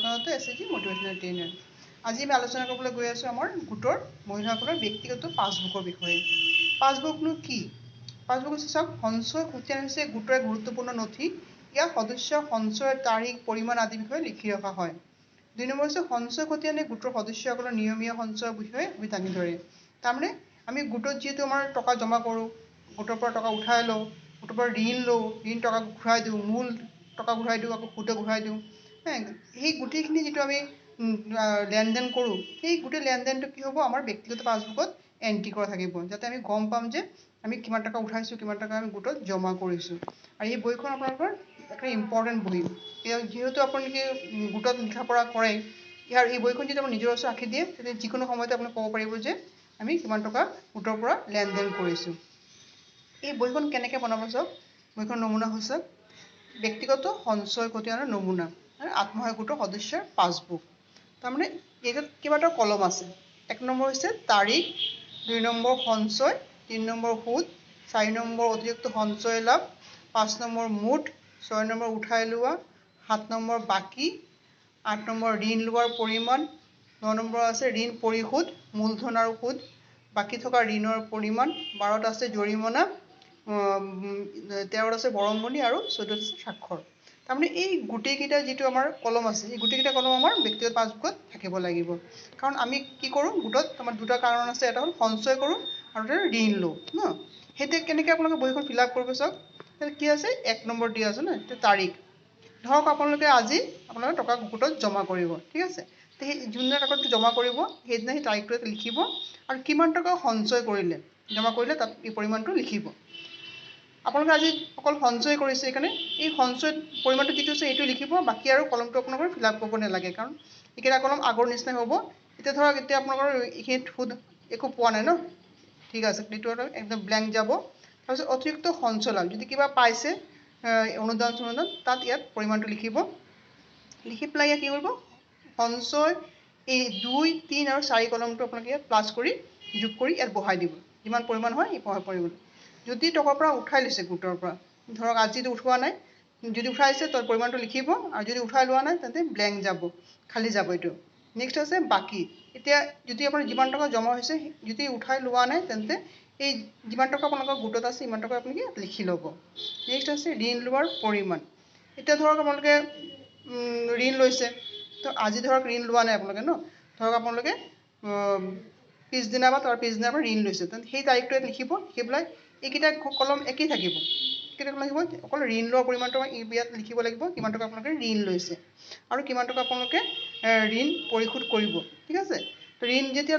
Dutta, SHG motivational trainer. আজি আমি আলোচনা কৰিবলৈ গৈ আছোঁ আমাৰ গোটৰ মহিলাসকলৰ ব্যক্তিগত পাছবুকৰ বিষয়ে। পাছবুকনো কি? পাছবুক হৈছে, চাওক, সঞ্চয় খতিয়ান হৈছে গোটৰ এক গুৰুত্বপূৰ্ণ নথি। ইয়াত সদস্যৰ সঞ্চয়ৰ তাৰিখ, পৰিমাণ আদি বিষয়ে লিখি ৰখা হয়। 2 নম্বৰ হৈছে সঞ্চয় খতিয়ানে গোটৰ সদস্যসকলৰ নিয়মীয়া সঞ্চয়ৰ বিষয়ে দাঙি ধৰে। তাৰমানে আমি গোটত যিহেতু আমাৰ টকা জমা কৰোঁ, গোটৰ পৰা টকা উঠাই লওঁ, গোটৰ পৰা ঋণ লওঁ, ঋণ টকা ঘূৰাই দিওঁ, মূল টকা ঘূৰাই দিওঁ, আকৌ সুদো ঘূৰাই দিওঁ, সেই গোটেইখিনি যিটো আমি লেনদেন কৰোঁ, সেই গোটেই লেনদেনটো কি হ'ব, আমাৰ ব্যক্তিগত পাছবুকত এণ্ট্ৰি কৰা থাকিব, যাতে আমি গম পাম যে আমি কিমান টকা উঠাইছোঁ, কিমান টকা আমি গোটত জমা কৰিছোঁ। আৰু এই বহীখন আপোনালোকৰ এটা ইম্পৰ্টেণ্ট বহী। যিহেতু আপোনালোকে গোটত লিখা পঢ়া কৰে, ইয়াৰ এই বহীখন যদি আপুনি নিজৰ ওচৰত ৰাখি দিয়ে, তেতিয়া যিকোনো সময়তে আপুনি ক'ব পাৰিব যে আমি কিমান টকা গোটৰ পৰা লেনদেন কৰিছোঁ। এই বহীখন কেনেকৈ বনাব চাওক, বহীখন নমুনা হৈছে ব্যক্তিগত সঞ্চয় খতিয়ানৰ নমুনা আৰু আত্মসহায়ক গোটৰ সদস্যৰ পাছবুক। তাৰমানে এইটোত কেইবাটাও কলম আছে। 1 নম্বৰ হৈছে তাৰিখ, 2 নম্বৰ সঞ্চয়, 3 নম্বৰ সুদ, 4 নম্বৰ অতিৰিক্ত সঞ্চয় লাভ, 5 নম্বৰ মুঠ, 6 নম্বৰ উঠাই লোৱা, 7 নম্বৰ বাকী, 8 নম্বৰ ঋণ লোৱাৰ পৰিমাণ, 9 নম্বৰ আছে ঋণ পৰিশোধ, মূলধন আৰু সুদ, বাকী থকা ঋণৰ পৰিমাণ, 12ত আছে জৰিমনা, 13ত আছে বৰঙণি আৰু 14ত আছে স্বাক্ষৰ। তাৰমানে এই গোটেইকেইটা যিটো আমাৰ কলম আছে, এই গোটেইকেইটা কলম আমাৰ ব্যক্তিগত পাছবুকত থাকিব লাগিব। কাৰণ আমি কি কৰোঁ গোটত, আমাৰ দুটা কাৰণ আছে, এটা হ'ল সঞ্চয় কৰোঁ আৰু এটা ঋণ লওঁ ন। সেইটো কেনেকৈ আপোনালোকে বহীখন ফিল আপ কৰিব চাওক, কি আছে 1 নম্বৰ দিয়া আছে ন, এতিয়া তাৰিখ। ধৰক আপোনালোকে আজি আপোনালোকে টকা গোটত জমা কৰিব, ঠিক আছে, তো সেই যোনদিনা টকাটো জমা কৰিব সেইদিনা সেই তাৰিখটো লিখিব আৰু কিমান টকা সঞ্চয় কৰিলে, জমা কৰিলে তাত এই পৰিমাণটো লিখিব। আপোনালোকে আজি অকল সঞ্চয় কৰিছে, সেইকাৰণে এই সঞ্চয় পৰিমাণটো যিটো আছে সেইটো লিখিব, বাকী আৰু কলমটো আপোনালোকৰ ফিল আপ কৰিব নালাগে, কাৰণ এইকেইটা কলম আগৰ নিচিনাই হ'ব। এতিয়া ধৰক এতিয়া আপোনালোকৰ এইখিনিত সুদ একো পোৱা নাই ন, ঠিক আছে, এইটো একদম ব্লেংক যাব। তাৰপিছত অতিৰিক্ত সঞ্চয় লাভ, যদি কিবা পাইছে অনুদান চনুদান, তাত ইয়াত পৰিমাণটো লিখিব। লিখি পেলাই ইয়াত কি কৰিব, সঞ্চয় এই 2, 3 আৰু 4 কলমটো আপোনালোকে ইয়াত প্লাছ কৰি যোগ কৰি ইয়াত বহাই দিব, যিমান পৰিমাণ হয় এই পৰিমাণ। যদি টকাৰ পৰা উঠাই লৈছে গোটৰ পৰা, ধৰক আজিতো উঠোৱা নাই, যদি উঠাইছে তাৰ পৰিমাণটো লিখিব, আৰু যদি উঠাই লোৱা নাই তেন্তে ব্লেংক যাব, খালী যাব এইটো। নেক্সট আছে বাকী। এতিয়া যদি আপোনাৰ যিমান টকা জমা হৈছে, যদি উঠাই লোৱা নাই তেন্তে এই যিমান টকা আপোনালোকৰ গোটত আছে ইমান টকা আপুনি ইয়াত লিখি ল'ব। নেক্সট আছে ঋণ লোৱাৰ পৰিমাণ। এতিয়া ধৰক আপোনালোকে ঋণ লৈছে, তো আজি ধৰক ঋণ লোৱা নাই আপোনালোকে ন, ধৰক আপোনালোকে পিছদিনা বা তাৰ পিছদিনাৰ পৰা ঋণ লৈছে, তেন্তে সেই তাৰিখটো ইয়াত লিখিব। লিখি পেলাই এইকেইটা কলম একেই থাকিব, কেইটা কলম লিখিব, অকল ঋণ লোৱাৰ পৰিমাণটো ইয়াত লিখিব লাগিব, কিমান টকা আপোনালোকে ঋণ লৈছে আৰু কিমান টকা আপোনালোকে ঋণ পৰিশোধ কৰিব, ঠিক আছে। তো ঋণ যেতিয়া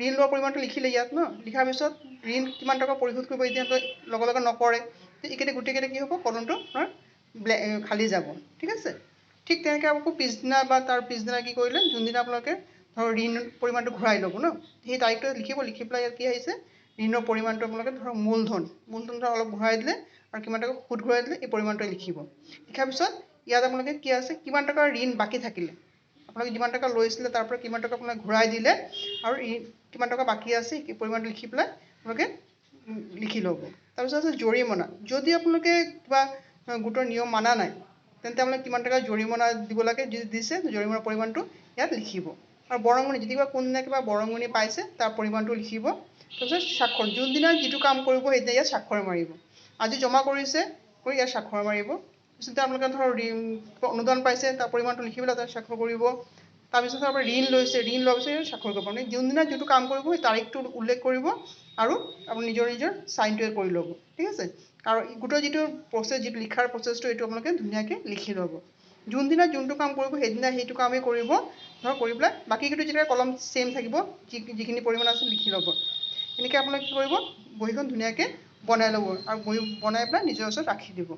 ঋণ লোৱাৰ পৰিমাণটো লিখিলে ইয়াত ন, লিখাৰ পিছত ঋণ কিমান টকা পৰিশোধ কৰিব এতিয়া লগে লগে নকৰে, এইকেইটা গোটেইকেইটা কি হ'ব, কলমটো আপোনাৰ খালী যাব, ঠিক আছে। ঠিক তেনেকৈ আকৌ পিছদিনা বা তাৰ পিছদিনা কি কৰিলে, যোনদিনা আপোনালোকে ধৰক ঋণ পৰিমাণটো ঘূৰাই ল'ব ন, সেই তাৰিখটো লিখিব। লিখি পেলাই ইয়াত কি আহিছে, ঋণৰ পৰিমাণটো আপোনালোকে ধৰক মূলধন ধৰক অলপ ঘূৰাই দিলে আৰু কিমান টকা সুদ ঘূৰাই দিলে এই পৰিমাণটোৱে লিখিব। লিখাৰ পিছত ইয়াত আপোনালোকে কি আছে, কিমান টকাৰ ঋণ বাকী থাকিলে, আপোনালোকে যিমান টকা লৈছিলে তাৰ পৰা কিমান টকা আপোনালোকে ঘূৰাই দিলে আৰু ঋণ কিমান টকা বাকী আছে সেই পৰিমাণটো লিখি পেলাই আপোনালোকে লিখি ল'ব। তাৰপিছত আছে জৰিমনা। যদি আপোনালোকে কিবা গোটৰ নিয়ম মানা নাই তেন্তে আপোনালোকে কিমান টকা জৰিমনা দিব লাগে, যদি দিছে জৰিমনাৰ পৰিমাণটো ইয়াত লিখিব। আৰু বৰঙণি, যদি কিবা কোনদিনা কিবা বৰঙণি পাইছে তাৰ পৰিমাণটো লিখিব। তাৰপিছত স্বাক্ষৰ, যোনদিনা যিটো কাম কৰিব সেইদিনা ইয়াত স্বাক্ষৰ মাৰিব। আজি জমা কৰিছে কৰি ইয়াত স্বাক্ষৰ মাৰিব। তাৰপিছতে আপোনালোকে ধৰক ঋণ অনুদান পাইছে তাৰ পৰিমাণটো লিখি পেলাই তাত স্বাক্ষৰ কৰিব। তাৰপিছত ধৰক আপুনি ঋণ লৈছে, ঋণ লোৱাৰ পিছত ইয়াত স্বাক্ষৰ কৰিব। মানে যোনদিনা যিটো কাম কৰিব সেই তাৰিখটো উল্লেখ কৰিব আৰু আপুনি নিজৰ নিজৰ চাইনটোৱে কৰি ল'ব, ঠিক আছে। আৰু গোটৰ যিটো প্ৰচেছ, যিটো লিখাৰ প্ৰচেছটো, এইটো আপোনালোকে ধুনীয়াকৈ লিখি ল'ব। যোনদিনা যোনটো কাম কৰিব সেইদিনা সেইটো কামেই কৰিব, ধৰক কৰি পেলাই বাকীকেইটো যেতিয়া কলম ছেইম থাকিব, যিখিনি পৰিমাণ আছে লিখি ল'ব। এনেকৈ আপোনালোকে কি কৰিব, বহীখন ধুনীয়াকৈ বনাই ল'ব আৰু বহী বনাই পেলাই নিজৰ ওচৰত ৰাখি দিব।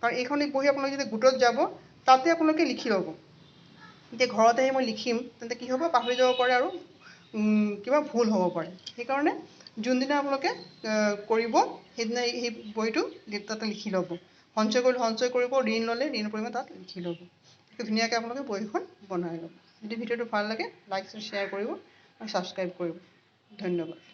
কাৰণ এইখন বহী আপোনালোকে যেতিয়া গোটত যাব তাতে আপোনালোকে লিখি ল'ব। এতিয়া ঘৰত আহি মই লিখিম তেন্তে কি হ'ব, পাহৰি যাব পাৰে আৰু কিবা ভুল হ'ব পাৰে। সেইকাৰণে যোনদিনা আপোনালোকে কৰিব সেইদিনা সেই বহীটো তাতে লিখি ল'ব। সঞ্চয় কৰিলে সঞ্চয় কৰিব, ঋণ ল'লে ঋণৰ পৰিমাণ তাত লিখি ল'ব। ধুনীয়াকৈ আপোনালোকে বহীখন বনাই ল'ব। যদি ভিডিঅ'টো ভাল লাগে লাইক শ্বেয়াৰ কৰিব আৰু ছাবস্ক্ৰাইব কৰিব। ধন্যবাদ।